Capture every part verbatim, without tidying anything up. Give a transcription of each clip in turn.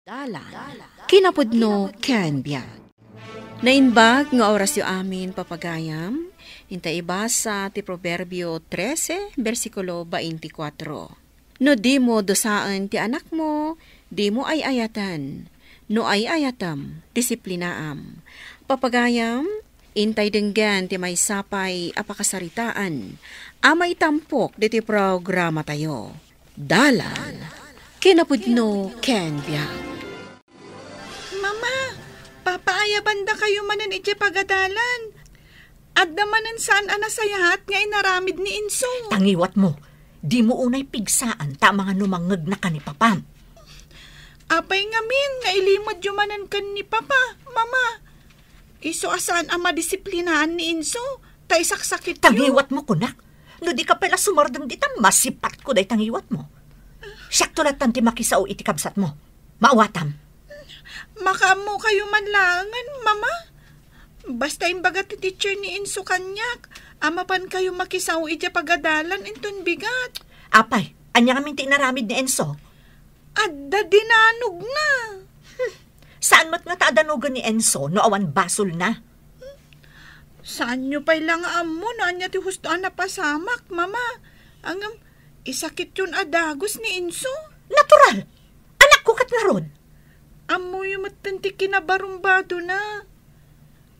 Dalan, kinapudno ken biag. Naimbag nga orasyo amin, papagayam, inta ibasa ti Proverbio trese, bersikulo twenty-four. No dimo dusaen ti anakmo, dimo ay-ayaten. No ay-ayatem, disiplinaam. Papagayam, intay denggen ti maysa pay a pakasaritaan a maitampok ditoy programatayo. Dalan, kinapudno ken biag. Mama, papaayabandakayo manen idiay pagadalan. Adda manen saan a nasayaat nga inaramid ni Enzo. Tangiwatmo, dimo unay pigsaan ta amangan no mangngegnaka ni papam. Apay ngamin nga ilimedyo manen ken ni papa, mama? Isu a saan a madisiplinaan ni Enzo, ta isaksakityo. Tangiwatmo, kunak. No di ka pay la sumardeng dita, masipatko dayta ngiwatmo. Siakto lattan ti makisao iti kabsatmo. Maawatam. Makaammokayo man laengen, mama. Basta imbaga ti teacher ni Enzo kaniak, a mapankayo makisao idiay pagadalan inton bigat. Apay, ania ngamin ti inaramid ni Enzo? Adda dinanogna. Hmm. Saan met ngata a danogen ni Enzo no awan basolna? Saanyo pay la nga ammo no ania ti husto a napasamak, mama. Ngem, isakityon a dagus ni Enzo. Natural! Anakko ket ngarud. Ammoyo metten ti kinabarumbadona.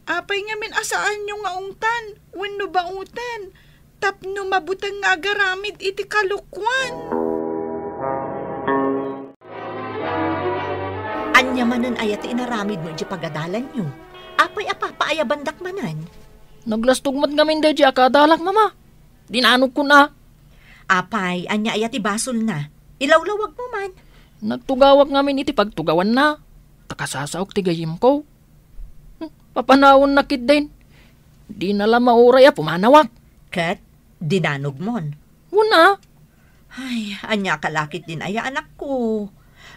Apay ngamin a saanyo nga ungtan wenno baoten tapno mabuteng nga agaramid iti kalokuan? Ania manen aya ti inaramidmo idiay pagadalanyo? Apay a papaayabandak manen? Naglastog met ngamin daydiay a kadalak, mama. Dinanogkon a. Apay, ania aya ti basolna? Ilawlawagmo man. Nagtugawak ngamin iti pagtugawanna. Ta kasasaok ti gayyemko. Hmm, papanawanna ketdin. Dina la mauray a pumanawak. Ket dinanogmon. Wen a. Ay, ania ka la ketdin aya, anakko?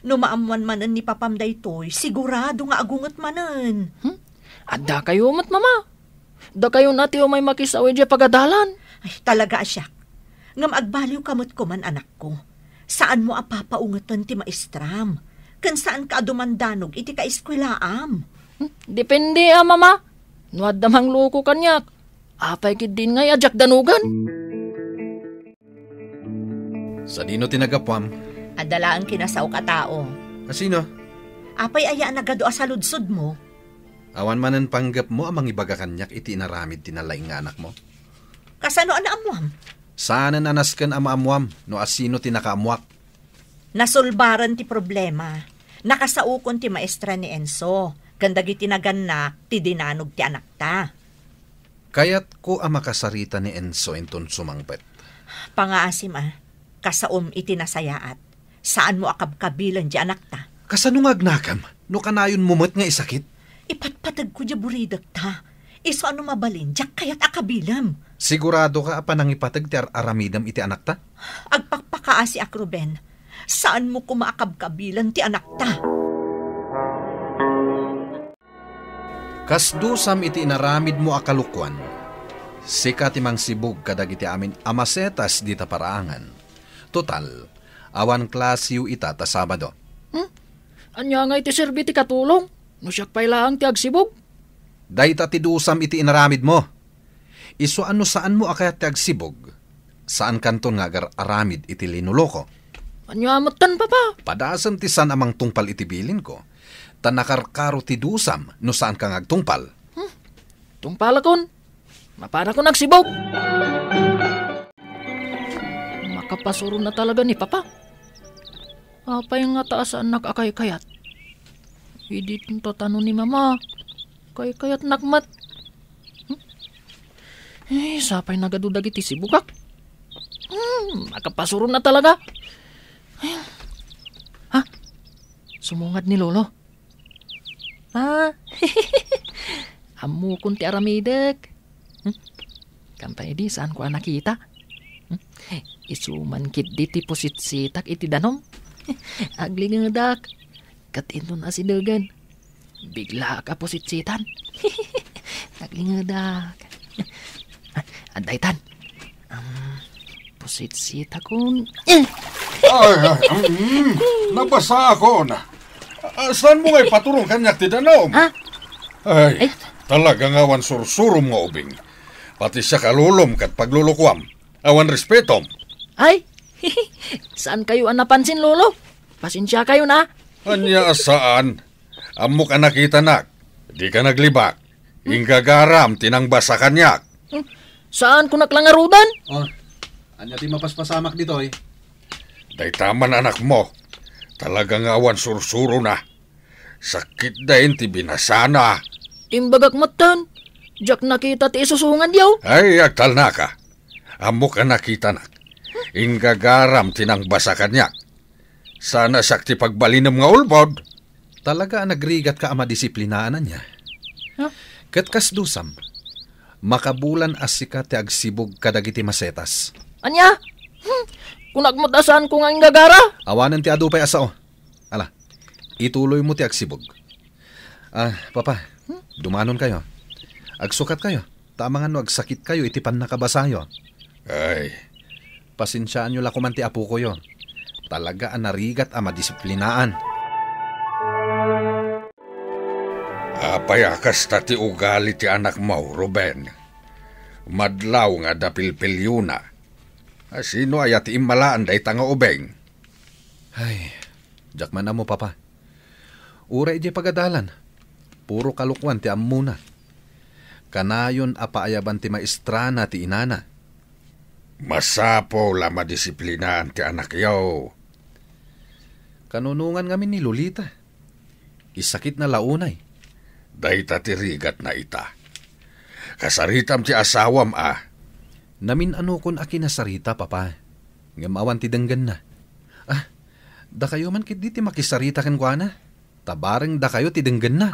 No maammoan manen ni papam daytoy, sigurado nga agunget manen. Hmm? Addakayo met, mama. Dakayo na ti umay makisao idiay pagadalan. Ay, talaga a siak. Ngem agbaliwka met koman, anakko. Saanmo a papaungeten ti maestram, ken saanka a dumandanog iti kaeskuelaam. Hmm, depende a, mama. No adda mangloko kaniak, apay ketdin ngay a diak danogen? Sadino ti nagapuam? Adda laeng kinasaok a tao. A sino? Apay aya a nagadu a saludsodmo? Awan manen panggepmo a mangibaga kaniak iti inaramid ti nalaing nga anakmo? Kasano a naammoam? Saanen a nasken a maammoam no asino ti nakaammoak. Nasolbaren ti problema. Nakasaokon ti maestra ni Enzo ken dagiti nagannak ti dinanog ti anakta. Kayatko a makasarita ni Enzo inton sumangpet. Pangaasim a, kasaom iti nasayaat. Saanmo a kabkabilen ti anakta. Kasano nga agnakam no kanayonmo met nga isakit? Ipatpategko diay buridekta. Isu a no mabalin, diak kayat a kabilem. Siguradoka a panangipateg ti ar-aramidem iti anakta? Agpakpakaasiak, Ruben. Saanmo koma a kabkabilen ti anakta. Kas dusam iti inaramidmo a kalokuan, sika ti mangsibug kadagiti amin a masetas dita paraangan. Total, awan klasiyo ita ta Sabado. Hmm? Ania ngay ti serbi ti katulong no siak pay laeng ti agsibug? Dayta ti dusam iti inaramidmo. Isu a no saanmo a kayat ti agsibug, saankanton nga agar-aramid iti linoloko. Ania metten, Papa? Padasem ti saan a mangtungpal iti bilinko, ta nakarkaro ti dusam no saanka nga agtungpal. Hmm. Tungpalakon. Mapanakon agsibug. Makapasuron na talaga ni Papa. Apay ngata a saannak a kaykayat? Idi tatano ni Mama, kaykayatnak met. Hmm? Eh, sapay nagadu dagiti sibugak. Hmm, makapasuron na talaga. Ha? Sumungad ni Lolo. Ah, ammokon ti aramidek. Hmm? Kanta idi, saanko a nakita. Hmm? Isu man ketdi ti pusitsitak iti danum. Aglingedak. Ket inton asidegen, biglaak a pusitsitan. Aglingedak. Ah, adda itan. Um, pusitsitakon. Eh! Ay, ay, mm, nabasaakon. Ah, saanmo nga ipaturon kaniak ti danum? Ha? Ay, Ay. Talaga nga awan sursurom nga ubing. Pati siak a lolom ket paglulukuam. Awan respetom. Ay, saan kayo a napansin, Lolo? Pasensia kayo na. Ania a saan? Ammok a nakitanak. Di ka naglibak. Inggagaram ti nangbasa kaniak. Hmm, saan ko naklangarudan? Oh, ania ti mapaspasamak ditoy? Dayta man anakmo. Talaga nga awan sursurona. Sakit dain ti binasana. Imbagak metten, diak nakita ti isusungad yaw. Ay, agtalnaka. Ammok a nakitanak. Inggagaram ti nangbasa kaniak. Sana siak ti pagbalinem nga ulbod. Talaga a nagrigatka a madisiplinaan ania. Huh? Ket kas dusam, makabulan a sika ti agsibug kadagiti masetas. Ania? Hmm. Kunak met a saan ko nga inggagara? Awanen ti adu pay a sao. Ala, ituloymo ti agsibug. Ah, Papa, dumanon kayo. Agsukat kayo. Ta amangan no agsakit kayo iti pannakabasayo. Ay. Pasensiaanyo la koman ti apokoyo. Talaga a narigat a madisiplinaan. Apay a kasta ti ugali ti anakmo, Ruben? Madlaw nga adda pilpiliona. Asino aya ti immalaan dayta nga ubing? Ay, diak man ammo, Papa. Uray idiay pagadalan, puro kalokuan ti ammona. Kanayon a paayaban ti maestrana ti inana. Masapul a madisiplinaan ti anakyo. Kanunongan ngamin ni Lolita. Isakitna la unay. Dayta ti rigatna ita. Kasaritam ti asawam a. Namin-anokon a kinasarita, Papa. Ngem awan ti denggenna. Ah, dakayo man ketdi ti makisarita kenkuana. Ta bareng dakayo ti denggenna.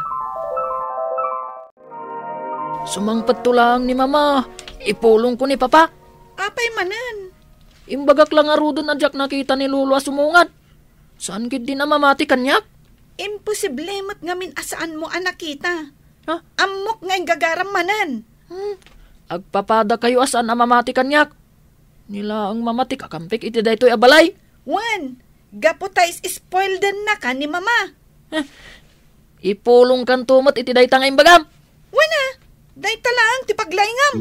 Sumangpetto laeng ni Mama. Ipulongko ni Papa. Apay manen? Imbagak la ngaruden a diak nakita ni Lolo a sumungad. Saan ketdin a mamati kaniak? Imposible met ngamin a saanmo a nakita. Ha? Ammok nga inggagaram manen. Hmm. Agpapadakayo a saan a mamati kaniak. Ni laeng Mama ti kakampik iti daytoy a balay. Wen, gapu ta is-spoildennaka ni Mama. Heh, ipulongkanto met iti dayta nga imbagam. Wen a, dayta laeng ti paglaingam.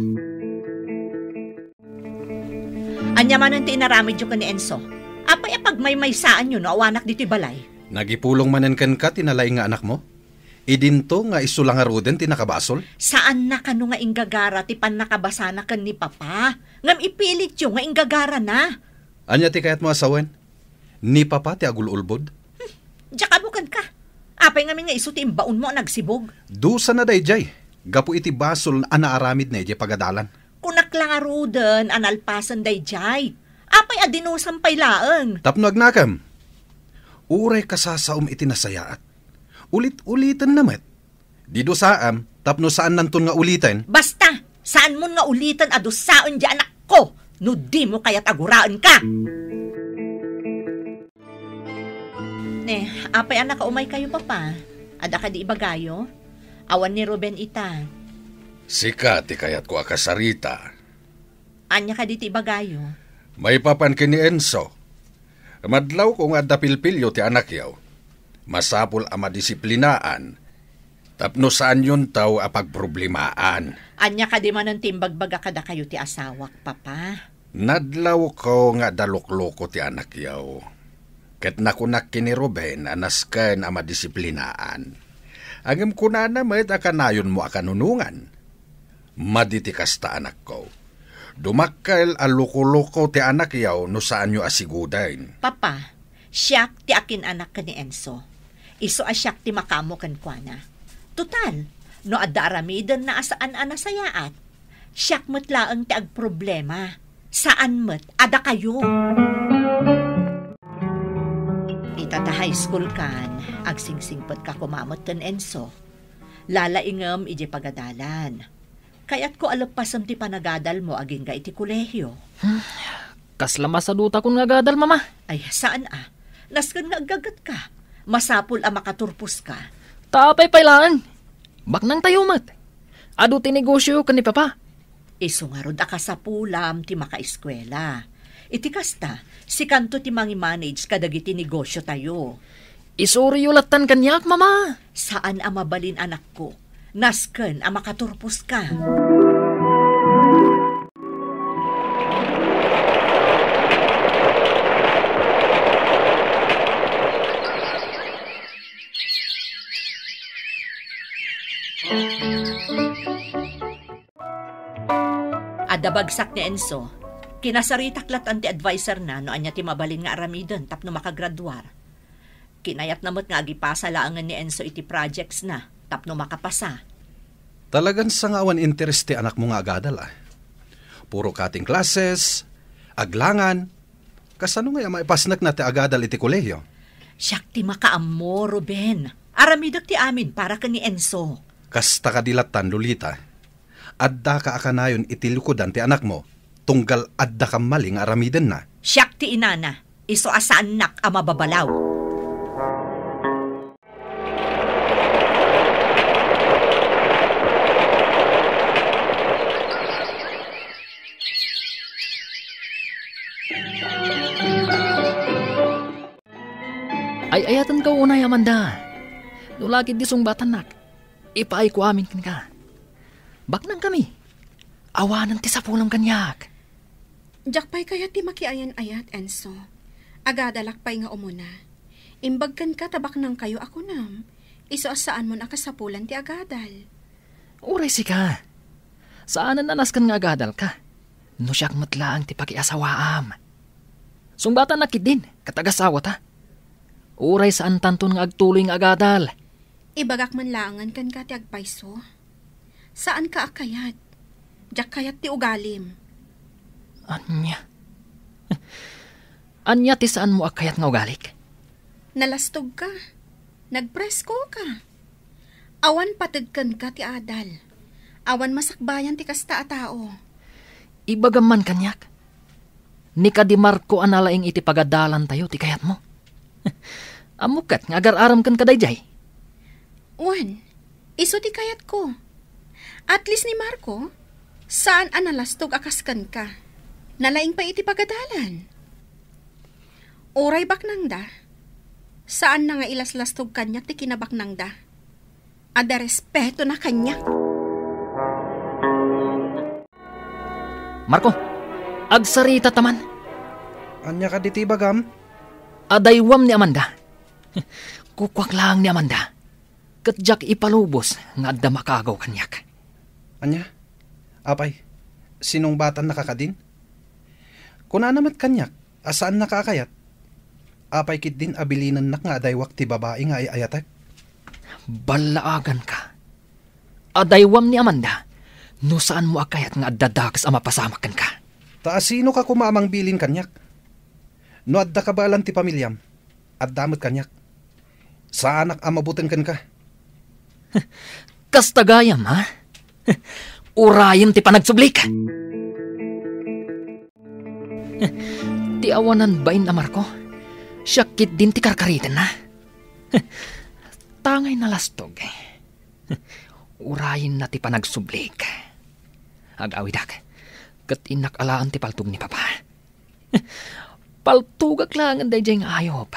Ania manen ti inaramidyo ken ni Enzo? Apay a pagmaymaysaanyo no awanak ditoy balay? Nagipulong manen kenka ti nalaing nga anakmo? Idinto nga isu la ngaruden ti nakabasol? Saanna kano nga inggagara ti pannakabasana ken ni Papa, ngem ipilityo nga inggagarana. Ania ti kayatmo a sawen? Ni Papa ti agul-ulbod? Hmm, diak ammo kenka. Apay ngamin nga isu ti imbaonmo a nagsibug? Dusana daydiay, gapu iti basol a naaramidna idiay pagadalan. Kunak la ngaruden a nalpasen daydiay. Apay a dinusam pay laeng? Tapno agnakem. Uray kasasaom iti nasayaat. Ulit-ulitenna met. Didusaam tapno saannanton nga uliten. Basta, saanmon nga uliten a dusaen diay anakko no dimo kayat a guraenka. Ne, apay a nakaumaykayo, Papa? Adda kadi ibagayo? Awan ni Ruben ita. Sika ti kayatko a kasarita. Ania kadi ti ibagayo? Maipapan ken ni Enzo. Madlawko nga adda pilpilio ti anakyo. Masapul a madisiplinaan tapno saanyonto a pagproblemaan. Ania kadi manen ti imbagbaga kadakayo ti asawak, Papa? Nadlawko nga adda lukloko ti anakyo. Ket nakunak ken ni Ruben a nasken a madisiplinaan. Ngem kunana met a kanayonmo a kanunongan. Madi ti kasta, anakko. Dumakkel a lukoloko ti anakyo no saanyo a siguden. Papa, siak ti akin-anak ken ni Enzo. Isu a siak ti makaammo kenkuana. Total, no adda aramidenna a saan a nasayaat, siak met laeng ti agproblema. Saan met a dakayo. Ita ta high school kan, agsingsingpetka koma met ken Enzo. Lalaingem idiay pagadalan. Kayatko a leppasem ti panagadalmo agingga iti kolehio. Hmm, kasla masadutakon nga agadal, Mama. Ay, saan a? Nasken nga aggagetka. Masapul a makaturposka. Ta apay pay laeng? Baknangtayo met. Adu ti negosio ken ni Papa. Isu ngarud a kasapulam ti makaeskuela. Iti kasta, sikanto ti mangimanage kadagiti negosiotayo. Isuriyo lattan kaniak, Mama. Saan a mabalin, anakko. Nasken a makaturposka. Adda bagsak ni Enzo. Kinasaritak lattan ti adviserna no ania ti mabalin nga aramiden tapno makagraduar. Kinayatna met nga agipasa laengen ni Enzo iti projectsna tapno makapasa. Talagan sa nga awan interes ti anakmo nga agadal, a. Puro cutting classes, aglangan. Kasano ngay a maipasnekna ti agadal iti kolehiyo? Siak ti makaammo, Ruben. Aramidek ti amin para ken ni Enzo. Kasta kadi lattan, Lolita. Addaka a kanayon iti likudan ti anakmo, tunggal adda kammali nga aramidenna. Siak ti inana, isu a saannak a mababalaw. Ay-ayatenka unay, Amanda. No la ketdi sungbatannak, ipaayko amin kenka. Baknangkami. Awanen ti sapulam kaniak. Diak pay kayat ti makiayan-ayat, Enzo. Agadalak pay nga umuna. Imbag kenka ta baknangkayo a kunam, isu a saanmon a kasapulan ti agadal. Uray sika. Saanen a nasken nga agadalka. No siak met laeng ti pakiasawaam. Sungbatannak ketdin, ket agasawata. Uray saantanton nga agtuloy nga agadal. Ibagak man laengen kenka ti agpayso. Saanka a kayat. Diak kayat ti ugalim. Ania? Ania ti saanmo a kayat nga ugalik? Nalastogka. Nagpreskoka. Awan pateg kenka ti adal. Awan masakbayan ti kasta a tao. Ibagam man kaniak. Ni kadi Marco a nalaing iti pagadalantayo ti kayatmo. Ammok ket nga agar-arem kenka daydiay. Wen, isu ti kayatko. At least ni Marco, saan a nalastog a kas kenka. Nalaing pay iti pagadalan. Uray baknangda, saanna nga ilaslastog kaniak ti kinabaknangda. Adda respetona kaniak. Marco, agsarita ta man. Ania kadi ti ibagam? Adaywam ni Amanda. Kukuak laeng ni Amanda. Ket diak ipalubos nga adda makaagaw kaniak. Ania? Apay, sinungbatannaka kadin? Kunana met kaniak a saannaka a kayat. Apay ketdin a bilinennak nga adaywak ti babai nga ay-ayatek? Ballaaganka. Adaywam ni Amanda no saanmo a kayat nga adda dakes a mapasamak kenka. Ta asinoka koma a mangbilin kaniak? No adda kabaelan ti familiam, adda met kaniak. Saanak a mabuteng kenka. Kasta gayam, ha? Urayem ti panagsublik. Ti awanan bain a Marco, siak ketdin ti karkaritenna. Tangay nalastog. Urayenna ti panagsublik. Agawidak, ket innak alaen ti paltog ni Papa. Paltogak laengen daydiay nga ayup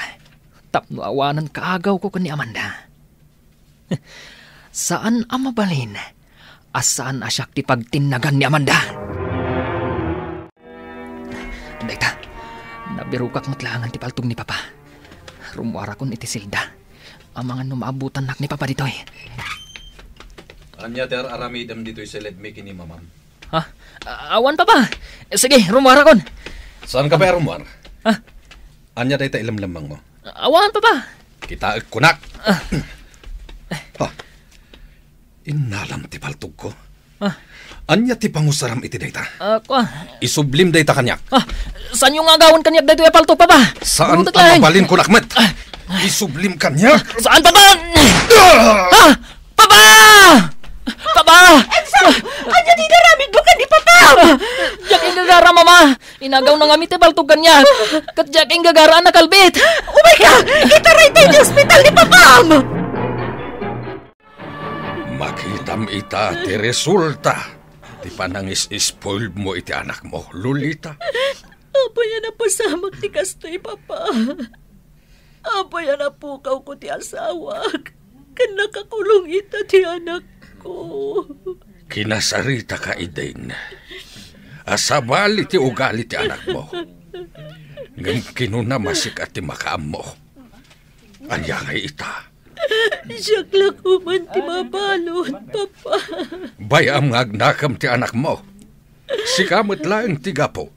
tapno awanen kaagawko ken ni Amanda. Saan a mabalin a saan a siak ti pagtinnagan ni Amanda. Dayta, nabirokak met laengen ti paltog ni Papa. Rummuarakon iti selda. Amangan no maabutannak ni Papa ditoy. Ania ti ar-aramidem ditoy sa ledmi ken ni Mamam? Ha? A-, awan, Papa. Sige, rummuarakon. Saanka pay a rummuar? Ha? Ania dayta ilemlemmengmo? Awan, Papa. Kitaek kunak. Ah. Ha? Innalam ti paltogko. Ah. Ania ti pangusaram iti dayta? Ah, kua. Isublim dayta kaniak. Ah, saanyo nga agawen kaniak daytoy a paltog, Papa? Saan a mabalin kunak met? Ah. Isublim kaniak? Saan, Papa? Ah! Ah! Papa! Papa! Enzo! Ania ti inaramidmo ken ni Papa? Diak inggagara, Mama. Inagaw na ngamin ti paltog kaniak. Ket diak inggagara a nakalbit. Umayka! Itaray ti ospital ni Papam! Makitam ita ti resulta ti panangis-spoiled mo iti anakmo, Lolita. Apay a napasamak ti kastoy, Papa? Apay a napukawko ti asawak, ken nakakulong ita ti anakko. Kinasaritaka, Eden, a sabali ti ugali ti anakmo. Ngem kinuna masika ti makaammo. Ania ngay ita? Siak la koman ti mabalud, Papa. Bay-am nga agnakem ti anakmo. Sika met laeng ti gapu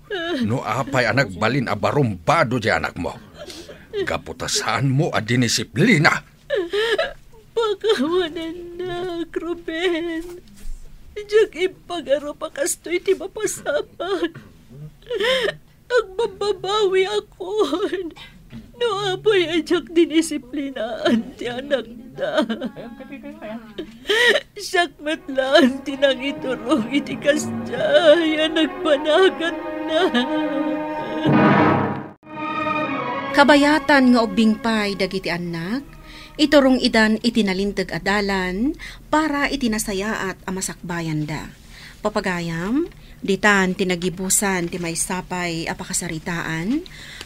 no apay a nagbalin a barumbado ti anakmo. Gapu ta saanmo a dinisiplina. Pakawanennak, Ruben. Diak impagarup a kastoy ti mapasamak. Agbabbabawiakon no apay a diak dinisiplinaan ti anakda. Siak met laeng ti nangiturong iti kasdiay a nagpanaganna. Kabayatan nga ubbing pay dagiti annak, iturong idan iti nalinteg a dalan para iti nasayaat a masakbayanda. Papagayam, ditan ti nagibusan ti maysa pay a pakasaritaan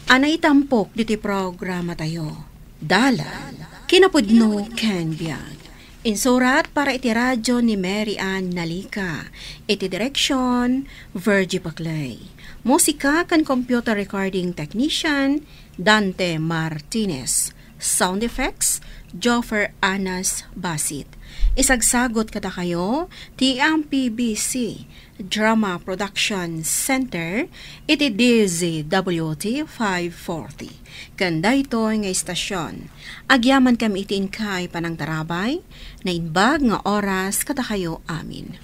a naitampok ditoy programatayo. Dalan, kinapudno ken biag. Insurat para iti radyo ni Mary Ann Nalica. Iti direksyon, Virgie Paclay. Musika ken computer recording technician, Dante Martinez. Sound effects, Joffer Anas Basit. Isagsagot kadakayo ti M P B C Drama Production Center iti D Z W T five forty. Ken daytoy nga istasyon, agyamankami iti inkay panangtarabay, naimbag nga oras kadakayo amin.